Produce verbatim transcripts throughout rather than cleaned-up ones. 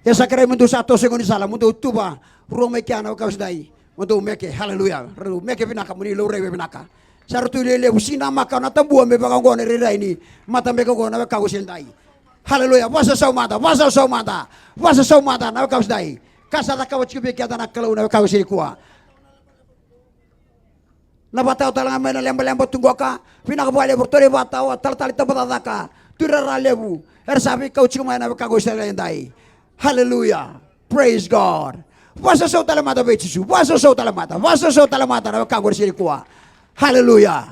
Ia sa kerei mo dou sa toso i gaunisala, mo dou tuva rua mai kea na wekaqu siga edai. Mo dou meke, haleluya. Rau meke vinaka, mo ni laurai vakavinaka. Sa ratou lelevu, sega ni namaka na tabua me vaka oqo na irairai ni matabeka oqo na wekaqu siga edai. Haleluya. Vasausau mada, vasausau mada, vasausau mada na wekaqu siga edai. Ka sa cakava tiko vei keda na Kalou na wekaqu siga nikua. Na ivakatawa tale ga mai na lebaleba tu qoka. Vinaka vakalevu, ratou na ivakatawa, talatala i Tabacakacaka, Tui Rara Levu, era sa veikau tiko mai na wekaqu siga edai. Haleluya. Praise God. Vasausau tale mada vei Jisu. Vasausau tale mada. Vasausau tale mada na wekaqu siga nikua. Haleluya.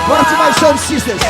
Brothers and my sisters.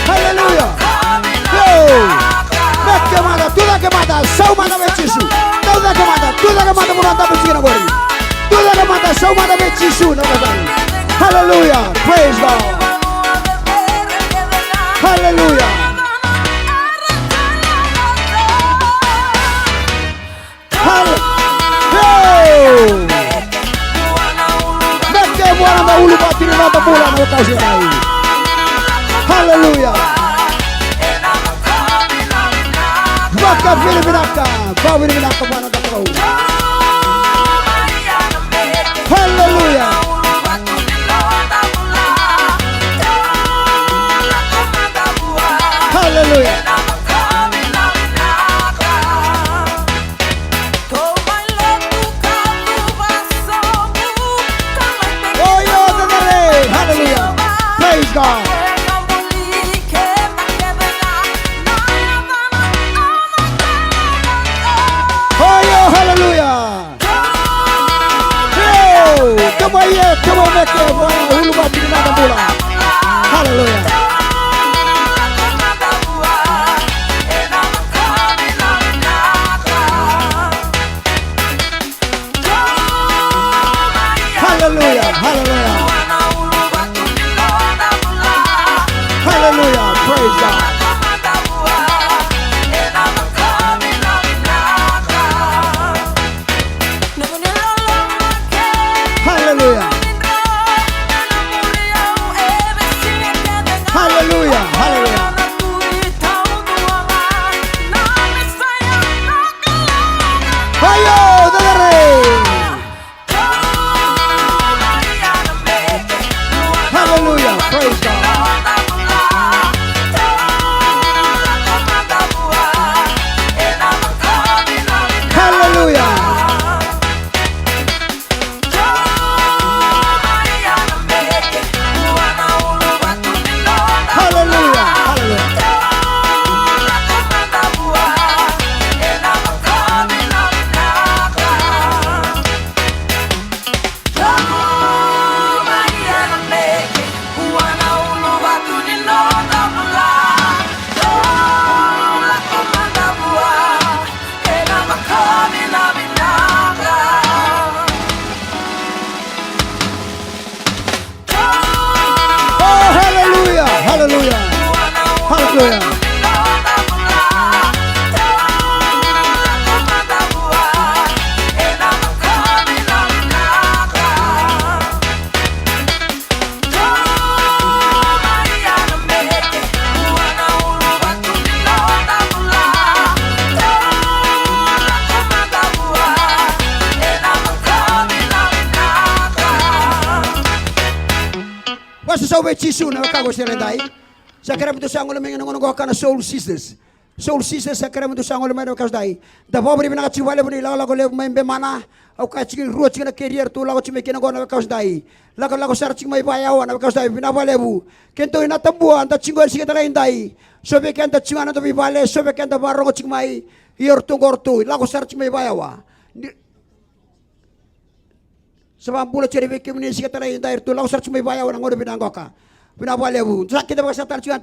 Haleluya. Yo. Meke mada, tucake mada, sau mada vei Jisu. Tucake mada, tucake mada, mo na dabe tiko na qori. Tucake mada, sau mada vei Jisu na qori. Haleluya. Praise God. Haleluya. Hale-, hey! Meke vua na uluvatu ni noda bula na wekaqu siga edai. Haleluya. Vakavinavinaka, vakavinavinaka vua na noda Kalou. Haleluya. Haleluya. Oyo, cecere. Hallelujah. Praise God. Oyo, hallelujah. Yo, kemai e, kemai meke vua na uluvatu ni noda bula. Hallelujah. Hallelujah, hallelujah. Hallelujah, praise God. Hallelujah. Hallelujah, hallelujah. Ayo, dodore. Hallelujah, praise God. Hallelujah. Hallelujah, hallelujah. Oh, hallelujah, hallelujah, hallelujah. Vakasausau vei Jisu na wekaqu siga edai. Sa kerea mo dou sa gole mai na gauna oqo na Soul Sisters. Soul Sisters, sa kerea mo dou sa gole mai na wekaqu siga edai. Da vakavinavinaka tiko vakalevu na ilakolako levu mai Bemana. Au kaya tiko ni rua tiko na career ratou lako tiko mai kina oqo na wekaqu siga edai. Lakolako sara tiko mai vakayawa na wekaqu siga edai, vinaka vakalevu. Keitou i Natabua, da tiko ena siga talei edai. So vei keda tiko ena noda veivale, so vei keda vakarogo tiko mai. Ia ratou oqo ratou lako sara tiko mai vakayawa. Ni Sa vakabula tiko vei kemuni siga talei edai, ratou lako sara tiko mai vakayawa na gauna vinaka oqo. Vinaka vakalevu. Sa keda vakasatana tiko na